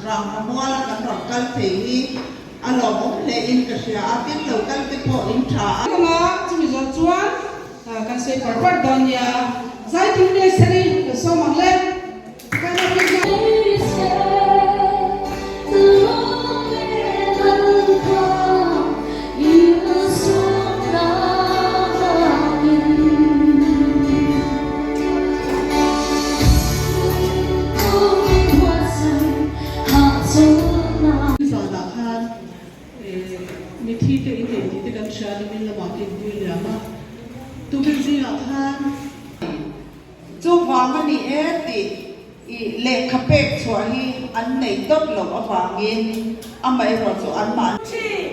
Rangvamuala kan rawn kal thei hi a lawmawm hle in ka hria a, tin lo kal te pawh in tha a. Anga chumi zawh chuan kan sawi par par dawn nia. Zaitum nge seri lo sawm ang le. Zanah khan mithi te in nei tih te kan hria a ni min lamah ka inbui liam a, tukin zingah khan. Chuvang a ni e tih i lehkha pek chhuah hi an nei dawt loh avangin amaherawh chu anmahni. Thin.